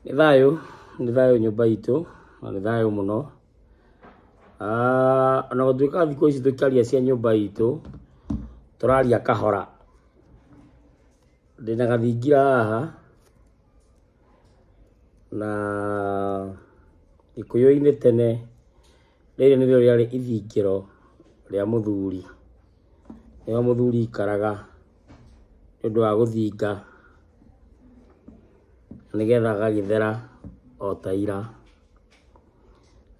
Nĩ thayũ, nĩ thayũ nyũmba itũ, na nĩ thayũ mũno. Ona gũtuĩka thikũ ici tũkĩaria cia nyũmba itũ, tũraria kahora. Ndĩna gathingira haha, na gĩkũyũ-inĩ tene, rĩrĩ nĩrĩo rĩarĩ ithingĩro rĩa mũthuri. Nĩho mũthuri aikaraga nĩ ũndũ wa gũthinga nĩgetha agagĩthera o ta ira.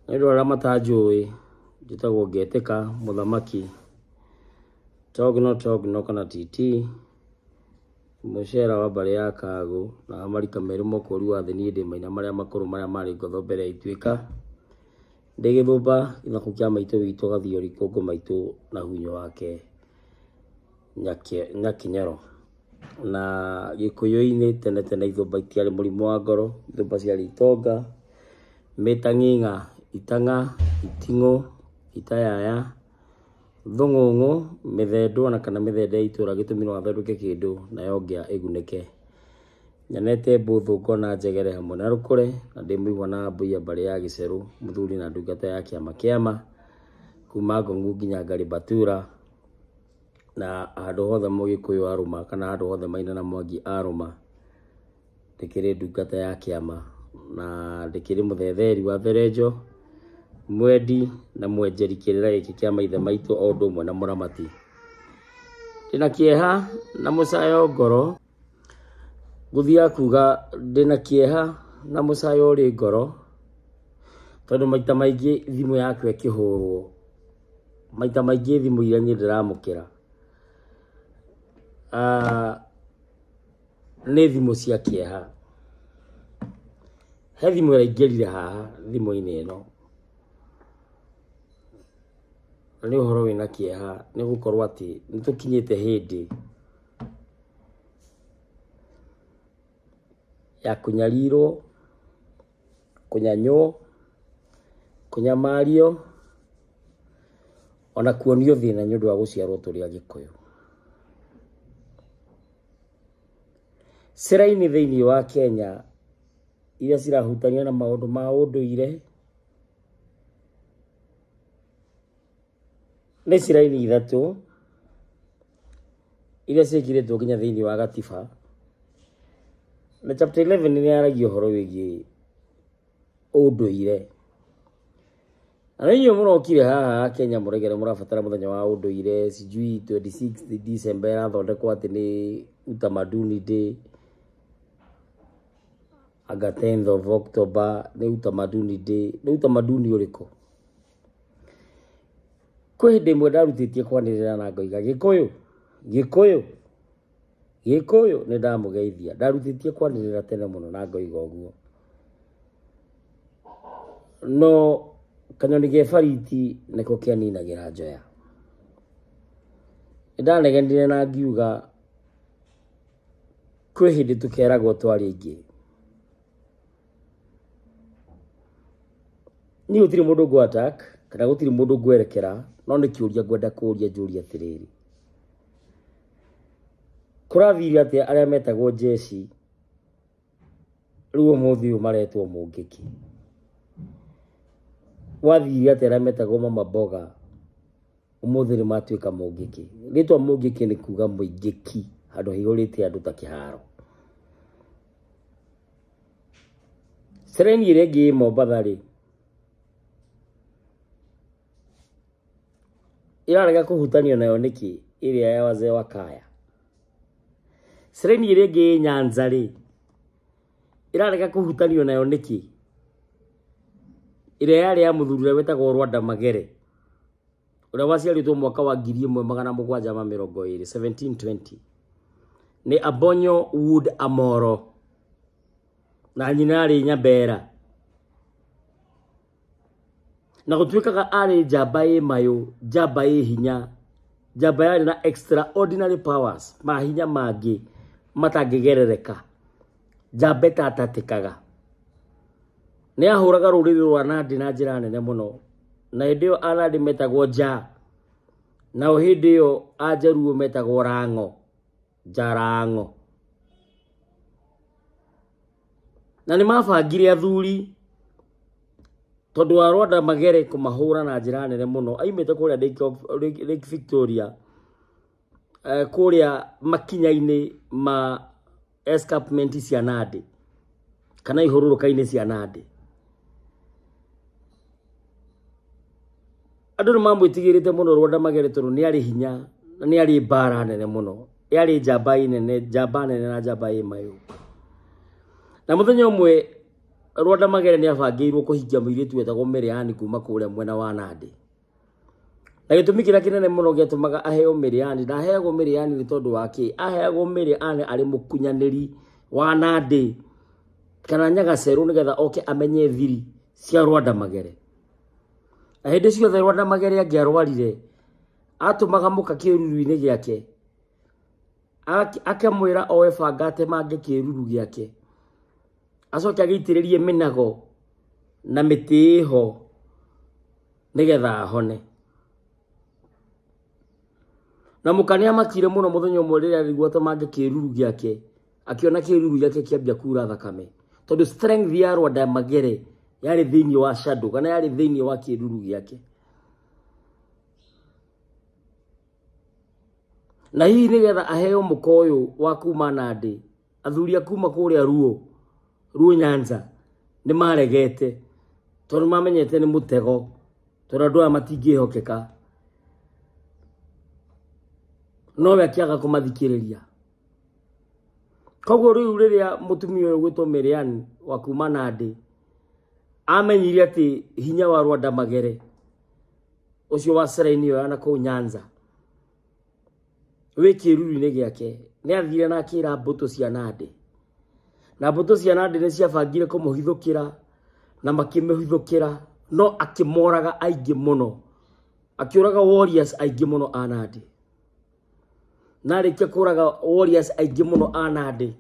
Nĩ ũndũ arĩa matanjũĩ, njĩtagwo Ngetĩka Mũthamaki, Togno Togno kana TT, mũcera wa mbarĩ ya Kagũ na wa marika merĩ mũkũri wa thĩ. Niĩ ndĩ maina marĩa makũrũ marĩa marĩ ngotho mbere ya ituĩka. Ndĩ gĩthũmba gĩthaku kĩa maitũ witũ Gathiori Kũngũ maitũ na hunyo wake Nyakinyoro. Na gĩkũyũ-inĩ tene tene ithũmba itiarĩ mũrimũ wa ngoro, ithũmba ciarĩ itonga, mĩtang'ing'a, itang'a, iting'ũ, itayaya, thũng'ũng'ũ, mĩthendũ ona kana mĩthende ya itũra gĩtũmi no athondeke kĩndũ nayo ngĩa ĩgunĩke. Nyonete mbũthũ ngona njegere hamwe na rũkũre, na ndĩ mũigua na mbũi ya mbarĩ ya gĩcerũ, mũthuri na ndungata ya kĩama kĩama, kuma Ngong'u nginya Ngaribatura, na handũ hothe mũgĩkũyũ arũma kana handũ hothe Maina na Mwangi arũma, ndĩkĩrĩ ndungata ya kĩama na ndĩkĩrĩ mũthetheri wa therenjo, mwendi na mwenjeri kĩrĩra gĩkĩ kĩa maithe maitũ o ũndũ ũmwe na mũramati. Ndĩna kĩeha na mũcayo ngoro, ngũthiaga kuga ndĩna kĩeha na mũcayo ũrĩ ngoro, tondũ maita maingĩ thimũ yakwa ĩkĩhũrwo, maita maingĩ thimũ iria niĩ ndĩramũkĩra nĩ thimũ cia kĩeha. He thimũ ĩraingĩrire haha thimũ-inĩ ĩno, na nĩ ũhoro wĩna kĩeha nĩ gũkorwo atĩ nĩ tũkinyĩte hĩndĩ ya kũnyarirwo, kũnyanywo, kũnyamario, ona kuonio thĩna nĩ ũndũ wa gũciarwo tũrĩ Agĩkũyũ. Ceraini thĩinĩ wa Kenya iria cirahutania na maũndũ ma ũndũire nĩ ciraini ithatũ iria ciĩkĩrĩtwo nginya thĩinĩ wa gatiba, na chapter 11 nĩ yaragia ũhoro wĩgiĩ ũndũire. Na nĩ inyuĩ mũrokire haha Kenya mũregere mũrabatara mũthenya wa ũndũire, sijui 26 December ĩrathondekwo atĩ nĩ Utamaduni Day, anga 10th of October nĩ Utamaduni Day. Nĩ utamaduni ũrĩkũ? Kwĩ hĩndĩ ĩmwe ndarutĩtie kwanĩrĩra na ngoiga Gĩkũyũ, Gĩkũyũ, Gĩkũyũ, nĩ ndamũgeithia. Ndarutĩtie kwanĩrĩra tene mũno na ngoiga ũguo. No kanyoni ge bariti nĩko kĩaninagĩra njoya. Nĩndanegenire na ngiuga kwĩ hĩndĩ tũkeragwo twarĩ aingĩ. Niĩ gũtirĩ mũndũ ngũ attack kana gũtirĩ mũndũ ngwerekera, no nĩ kĩũria ngwenda kũũria njũrie atĩrĩrĩ, kũrathire atĩa arĩa metagwo jeshi rĩu ũmũthĩ ũyũ maretwo mũngĩki? Gwathire atĩa arĩa metagwo mama mboga ũmũthĩ nĩ matuĩka mũngĩki? Rĩtwa mũngĩki nĩ kuga mũingĩki, handũ haihũrĩte andũ ta kĩharo. Sereni ĩrĩa ĩngĩ ĩ Mombatha rĩ, ĩrarega kũhutanio nayo nĩkĩ ĩrĩa ya wazee wa kaya? Sereni ĩrĩa ĩngĩ ĩ Nyanza rĩ, ĩrarega kũhutanio nayo nĩkĩ ĩrĩa yarĩ ya mũthuri ũrĩa wetagwo Rwanda Magere, ũrĩa waciarĩtwo mwaka wa 1720, 1720, nĩ Abonyo Wood Amoro, na nyina arĩ Nyabera. Na gũtuĩkaga arĩ njamba ĩ mayũ, njamba ĩ hinya, njamba yarĩ na extraordinary powers, mahinya mangĩ matangĩgerereka, njamba ĩtatatĩkaga. Nĩ ahũraga rũrĩrĩ rwa Nandi na njĩra nene mũno, na hĩndĩ ĩyo Anandi metagwo Nja, nao hĩndĩ ĩyo Ajaruo metagwo Rang'o, Njarang'o. Na nĩ mabangire athuri tondũ wa Rwanda Magere kũmahũra na njĩra nene mũno. Aimĩte kũrĩa Lake Victoria, kũrĩa makinya-inĩ ma escarpment cia Nandi kana ihũrũrũka-inĩ cia Nandi. Andũ nĩ mamwĩtigĩrĩte mũno Rwanda Magere tondũ nĩ arĩ hinya na nĩ arĩ mbara nene mũno. Yarĩ njamba nene, njamba nene na njamba ĩ mayũ. Na mũthenya ũmwe Rwanda Magere nĩ abangĩirwo kũhingia mũirĩtu wetagwo Mary kuma kũrĩa mwena wa Nandi. Na gĩtũmi kĩrĩa kĩnene mũno gĩatũmaga aheo Mary Ann, ndaheagwo Mary Ann nĩ tondũ wa kĩ? Aheagwo Mary Ann arĩ mũkunyanĩri wa Nandi kana Nyagacerũ nĩgetha oke amenye thiri cia Rwanda Magere. Na hĩndĩ ciothe Rwanda Magere angĩarwarire, atũmaga mũka kĩruru-inĩ gĩake, akamwĩra oe banga atemange kĩruru gĩake, acoke agĩitĩrĩrie mĩnago na mĩtĩ ĩho nĩgetha ahone. Na mũka nĩamakire mũno mũthenya ũmwe rĩrĩa arigwo atemange kĩruru gĩake, akĩona kĩruru gĩake kĩambia kura thakame, tondũ strength ya Rwanda Magere yarĩ thĩinĩ wa shadow kana yarĩ thĩinĩ wa kĩruru gĩake. Na hihi nĩgetha aheo mũka ũyũ wa kuma Nandi, athuri a kuma kũrĩa Ruo Nyanza nĩ maregete tondũ mamenyete nĩ mũtego, tondũ andũ aya matingĩhokeka. Nowe akĩaga kũmathikĩrĩria. Koguo rĩu rĩrĩa mũtumia ũyũ gwĩtwo Mary Ann wa kuma Nandi amenyire atĩ hinya wa Rwanda Magere ũcio wa shrine ĩyo ya nakũu Nyanza wĩ kĩruru-inĩ gĩake, nĩ athire na akĩra mbũtũ cia Nandi. Na mbũtũ cia Nandi nĩ ciabangire kũmũhithũkĩra na makĩmũhithũkĩra, no akĩmoraga aingĩ mũno, akĩũraga warriors aingĩ mũno a Nandi. Na arĩkia kũraga warriors aingĩ mũno a Nandi,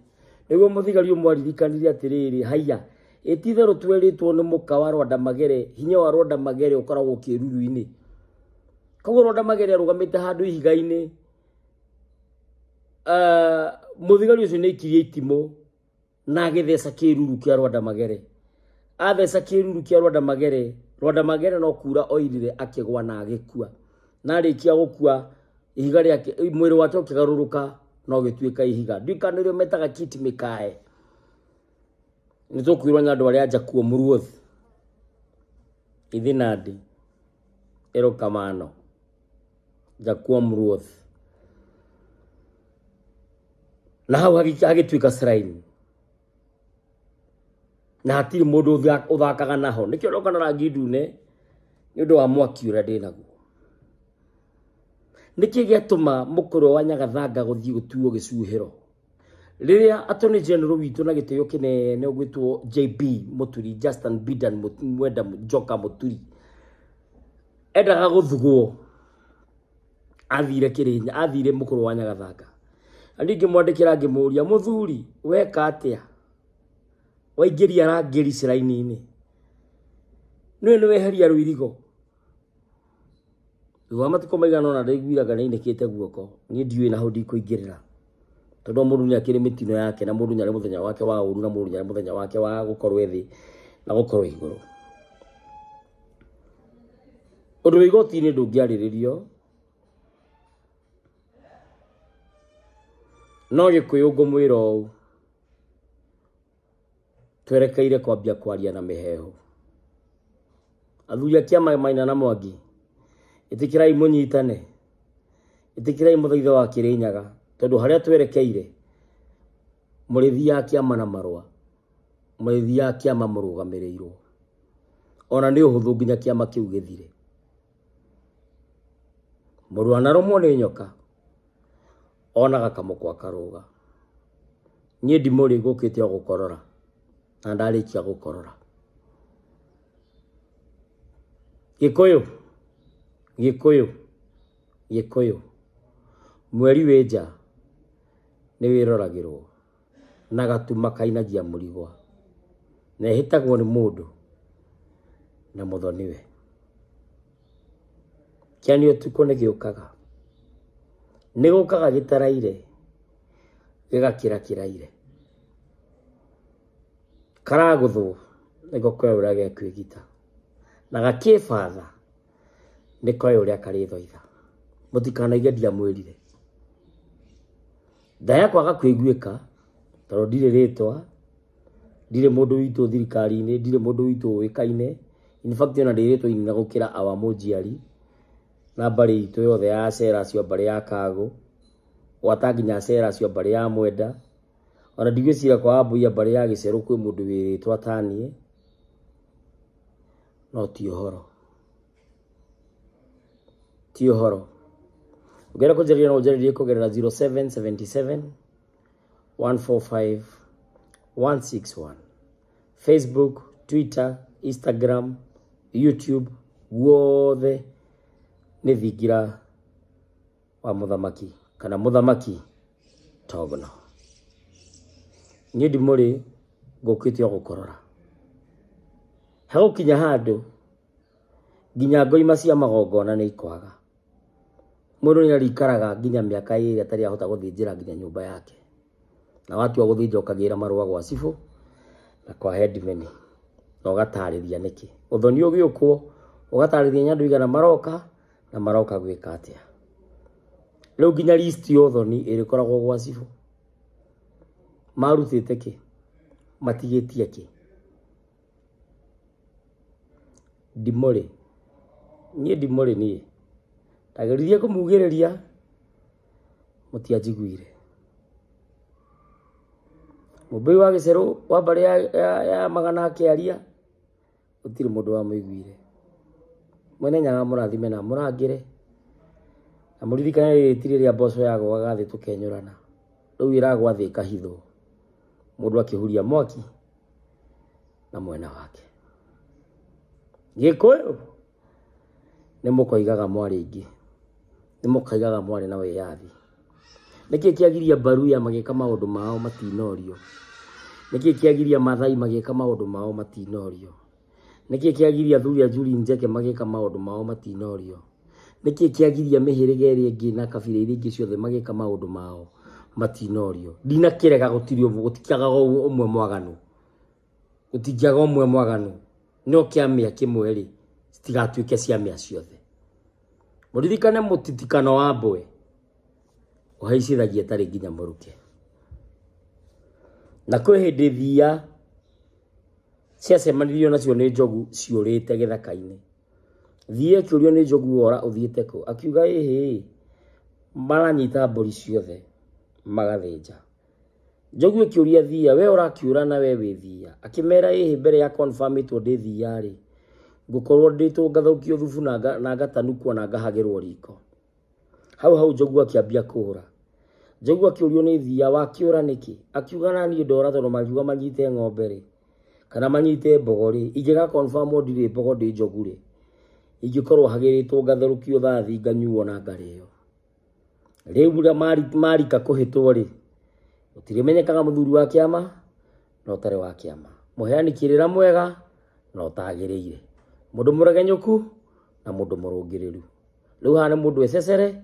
nĩguo mũthigari ũmwe aririkanire atĩrĩrĩ, haiya, ĩtitherũ twerĩtwo nĩ mũka wa Rwanda Magere, hinya wa Rwanda Magere ũkoragwo kĩruru-inĩ. Koguo Rwanda Magere arũgamĩte handũ ihiga-inĩ, mũthigari ũcio nĩ aikirie itimũ na agĩtheca kĩruru kĩa Rwanda Magere. Atheca kĩruru kĩa Rwanda Magere, Rwanda Magere no kura oirire akĩgwa na agĩkua. Na arĩkia gũkua, ihiga rĩake, mwĩrĩ wake ũkĩgarũrũka na ũgĩtuĩka ihiga. Ndiũĩ kana nĩrĩo metaga kiti mĩkae. Nĩ tũkwĩrwo nĩ andũ arĩa njakuo mũruothi. Ithi Nandi, erokamano. Njakuo mũruothi. Na hau hagĩtuĩka shrine. Na hatirĩ mũndũ ũthakaga naho. Nĩkĩo ndoka na rangi ndune nĩ ũndũ wa mwaki ũrĩa ndĩnaguo. Nĩkĩ gĩatũma mũkũrũ wa Nyagathanga gũthiĩ gũtuo gĩcuhĩro? Rĩrĩa Attorney General witũ na gĩtĩo kĩnene ũgwĩtwo JB Mũturi, Justin Bidan Mwenda Njoka Mũturi, endaga gũthugwo, athire Kĩrĩnya, athire mũkũrũ wa Nyagathanga. Na niĩ ngĩmwandĩkĩra ngĩmũria, mũthuri weka atĩa? Waingĩria arangĩri shrine-inĩ, nĩwe nĩ weheria rũirigo. Thutha wa matukũ maigana ũna ndaiguaga nĩainĩkĩte guoko, niĩ ndiũĩ na hau ndikũingĩrĩra, tondũ mũndũ nĩ akĩrĩ mĩtino yake, na mũndũ nĩ arĩ mũthenya wake wa ũru, na mũndũ nĩ arĩ mũthenya wake wa gũkorwo ethĩ na gũkorwo igũrũ. Ũndũ wa igoti-inĩ ndũngĩarĩrĩrio, no Gĩkũyũ ngũmwĩra ũũ, twerekeire kwambia kwaria na mĩheehũ. Athuri a kĩama Maina na Mwangi, ĩtĩkĩrai mũnyitane, ĩtĩkĩrai mũthaitho wa Kĩrĩnyaga, tondũ harĩa twerekeire mũrĩthiaga kĩama na marũa, mũrĩthiaga kĩama mũrũgamĩrĩirwo. Ona nĩ ũhũthũ nginya kĩama kĩu gĩthire. Mũndũ anarũmwo nĩ nyoka onaga kamũkwa karũga. Niĩ ndimũrĩ ngũkĩte o gũkorora, na ndarĩkia gũkorora. Gĩkũyũ, Gĩkũyũ, Gĩkũyũ, mweri wĩ nja nĩ wĩroragĩrwo na gatuma kainagia mũrigwa, na ĩhĩtagwo nĩ mũndũ na mũthoniwe. Kĩani ũtukũ nĩ gĩũkaga, nĩ gũkaga gĩtaraire, gĩgakĩra kĩraire. Karagũthwo nĩko koĩ ũrĩa gekwĩgita, na gakĩbatha nĩ koĩ ũrĩa karĩthoitha. Mũtikanaige ndiamwĩrire. Ndaya kwaga kũiguĩka tondũ ndirĩ rĩtwa, ndirĩ mũndũ witũ thirikari-inĩ, ndirĩ mũndũ witũ ũĩkaine. In fact ona ndĩ rĩtwa inene gũkĩra awa mũnjiari na mbarĩ itũ yothe ya Acera acio a mbarĩ ya Kagũ, gwata nginya Acera acio a mbarĩ ya Mwenda. Ona ndigwĩciria kwa Wambui a mbarĩ ya Gĩcerũ kwĩ mũndũ wĩ rĩtwa ta niĩ, no ti ũhoro, ti ũhoro. Ũngĩenda kũnjarĩria no ũnjarĩrie kũgerera 0777 145 161. Facebook, Twitter, Instagram, YouTube, guothe nĩ Thingira wa Mũthamaki kana Mũthamaki Togno. Niĩ ndimũrĩ, ngũkĩte o gũkorora. Hegũkinya handũ nginya ngoima cia magongona nĩ ikwaga. Mũndũ nĩ arikaraga nginya mĩaka 2 atarĩ ahota gũthĩnjĩra nginya nyũmba yake. Na watua gũthĩnja ũkagĩra marũa gwa cibũ na kwa headman na ũgatarĩria nĩkĩ. Ũthoni ũgĩũkwo ũgatarĩria nĩ andũ igana maroka na maroka gwĩka atĩa. Rĩu nginya list ya ũthoni ĩrĩkoragwo gwa cibũ. Marutĩte kĩ? Matigĩtie kĩ? Ndimũrĩ. Niĩ ndimũrĩ niĩ. Ndageririe kũmugĩrĩria, mũtianjiguire. Mũmbũi wa Gĩcerũ wa mbarĩ ya Magana akĩaria, gũtirĩ mũndũ wamũiguire. Mwene Nyaga mũrathime na mũrangĩre, na mũririkane rĩrĩ ti rĩrĩa mboco yagũaga thĩ tũkenyũrana. Rĩu ĩragwa thĩ ĩkahithwo, mũndũ akĩhuria mwaki na mwena wake. Gĩkũyũ nĩ mũkoigaga mwarĩ aingĩ, nĩ mũkoigaga mwarĩ na wĩyathi. Nĩkĩ kĩagiria Baruya magĩka maũndũ mao matinorio? Nĩkĩ kĩagiria Mathai magĩka maũndũ mao matinorio? Nĩkĩ kĩagiria athuri a Njuri Njeke magĩka maũndũ mao matinorio? Nĩkĩ kĩagiria mĩhĩrĩga ĩrĩa ĩngĩ na kabira iria ingĩ ciothe magĩka maũndũ mao matinorio? Ndinakĩrega gũtirĩ ũmwe, gũtikĩagaga ũmwe mwaganu. Gũtingĩaga ũmwe mwaganu. No kĩamĩa kĩmwe rĩ, citigatuĩke ciamĩa ciothe. Mũririkane mũtitikano wa mbwe ũhaicithagia tarĩ nginya mũrukĩ. Na kwĩ hĩndĩ thia ciacemanirio nacio nĩ njogu ciũrĩte gĩthaka-inĩ. Thia ĩkĩũrio nĩ njogu wora ũthiĩte kũ? Akiuga ĩhĩ, maranyita mbũri ciothe magathĩnja. Njogu ĩkĩũria thia, we ũrakĩũra na we wĩ thia? Akĩmera ĩhĩ, mbere ya confirm ĩtwo ndĩ thia rĩ, ngũkorwo ndĩtwo ngathũkio thubu na ngatanukwo na ngahagĩrwo riko. Hau hau njogu akĩambia kũũra. Njogu akĩũrio nĩ thia, wakĩũra nĩkĩ? Akiuga na niĩ ndora tondũ makiuga manyite ng'ombe rĩ, kana manyite mbogo rĩ, ingĩga confirm ndirĩ mbogo ndĩ njogu rĩ, ingĩkorwo hagĩrĩtwo ngatherũkio thathi nganyuo na ngarĩo. Rĩu rĩrĩa marika kũhĩtwo rĩ, gũtirĩmenyekaga mũthuri wa kĩama na ũtarĩ wa kĩama, mũheani kĩrĩra mwega na ũtagĩrĩire, mũndũ mũregenyũku na mũndũ mũrũngĩrĩru. Rĩu haha nĩ mũndũ ececere,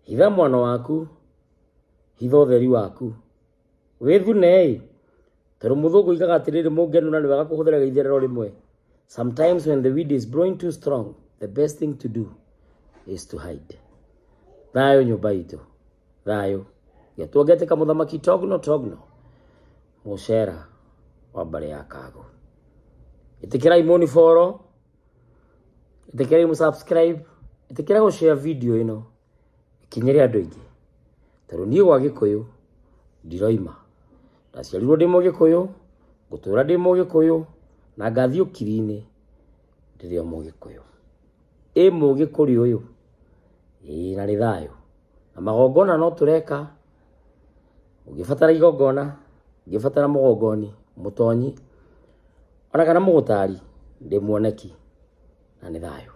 hitha mwana waku, hitha ũtheri waku, wĩthune ĩ, tondũ mũthũngũ oigaga atĩrĩrĩ, mũngenũra nĩ wega kũhũthĩra itherero rĩmwe. Sometimes when the wind is blowing too strong, the best thing to do is to hide. Thayũ nyũmba itũ, thayũ. Gĩtuongetĩka Mũthamaki Togno Togno, mũcera wa mbarĩ ya Kagũ. Ĩtĩkĩrai mũni follow, ĩtĩkĩrai mũ subscribe, ĩtĩkĩra gũ share video ĩno ĩkinyĩre andũ aingĩ, tondũ niĩ gwa Gĩkũyũ ndiroima. Ndaciarirwo ndĩ Mũgĩkũyũ, ngũtũra ndĩ Mũgĩkũyũ na ngathiĩ ũkiri-inĩ ndĩrĩ o Mũgĩkũyũ. Ĩ Mũgĩkũrĩ ũyũ, ĩĩ na nĩ thayũ. Na magongona no tũreka, ũngĩbatara igongona, ũngĩbatara mũgongoni, mũtonyi, ona kana mũgũtari, ndĩ muoneki na nĩ thayũ.